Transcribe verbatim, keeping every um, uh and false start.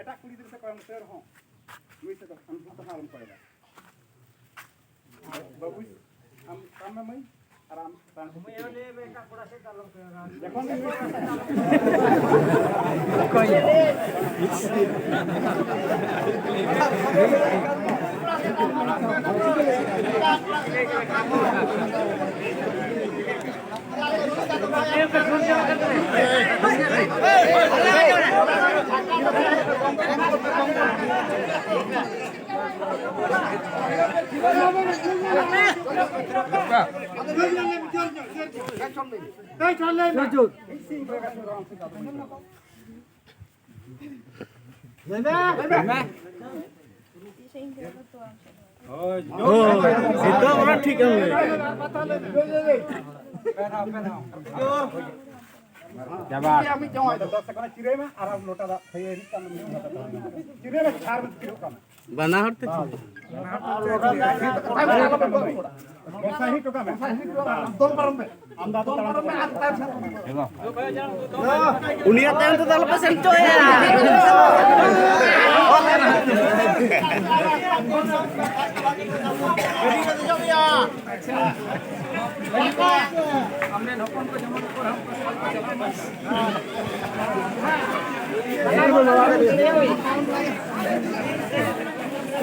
ᱮᱴᱟᱜ ᱠᱩᱲᱤ ᱜᱤᱫᱽᱨᱟᱹ ᱥᱮᱫ ᱠᱚᱭᱚᱜ ᱢᱮᱥᱮ ᱨᱮᱦᱚᱸ, ᱱᱩᱭ ᱥᱮᱫ ᱫᱚ ᱟᱢ ᱥᱮᱫ ᱫᱚ ᱦᱟᱸᱜ ᱟᱞᱚᱢ ᱠᱚᱭᱚᱜᱟ᱾ ᱵᱟᱹᱵᱩ, ᱟᱢ, ᱟᱢ ᱢᱮ ᱢᱟᱹᱭ, ᱟᱨ ᱟᱢ ᱛᱟᱭᱚᱢ ᱥᱮᱫ ᱢᱟᱹᱭ, ᱟᱞᱮ ᱢᱮ ᱮᱴᱟᱜ ᱠᱚᱲᱟ ᱥᱮᱫ ᱫᱚ ᱟᱞᱚᱢ ᱠᱚᱭᱚᱜᱟ᱾ ᱡᱚᱠᱷᱚᱱ ᱜᱮ ᱦᱳᱭ, ᱱᱤᱛᱚᱜ ᱚᱱᱟ ᱴᱷᱤᱠ ᱮᱢ ᱞᱟᱹᱭ᱾ ᱡᱟᱵᱟᱨ᱾ ᱟᱢᱤᱡ ᱡᱟᱶᱟᱭ ᱫᱚ ᱫᱚᱥ ᱴᱟᱠᱟ ᱪᱤᱨᱟᱹᱭ ᱢᱮ ᱟᱨ ᱟᱢ ᱞᱚᱴᱟ ᱫᱟᱜ ᱠᱷᱟᱹᱭᱟᱹ ᱨᱤᱫ ᱠᱟᱜ ᱢᱮ᱾ ᱪᱤᱨᱟᱹᱭ ᱢᱮ, ᱪᱷᱟᱨ ᱢᱮ, ᱪᱤᱨᱟᱹᱜ ᱠᱟᱱᱟ᱾ ᱵᱟᱱᱟ ᱦᱚᱲ ᱛᱮ ᱪᱤᱨᱟᱹ᱾ ᱵᱚᱥᱟ ᱦᱤᱡᱩᱜ ᱴᱚᱠᱟ ᱢᱮ᱾ ᱫᱚᱱ ᱯᱟᱨᱚᱢ ᱢᱮ᱾ ᱟᱢ ᱫᱚ ᱟᱫᱚ ᱛᱟᱲᱟᱢ ᱯᱟᱨᱚᱢ ᱢᱮ, ᱟᱨ ᱛᱟᱭᱚᱢ ᱥᱮᱫ ᱨᱮ᱾ ᱩᱱᱤᱭᱟᱜ ᱛᱟᱭᱚᱢ ᱛᱮᱫᱚ ᱟᱞᱚᱯᱮ ᱥᱮᱱ ᱦᱚᱪᱚᱭᱟ᱾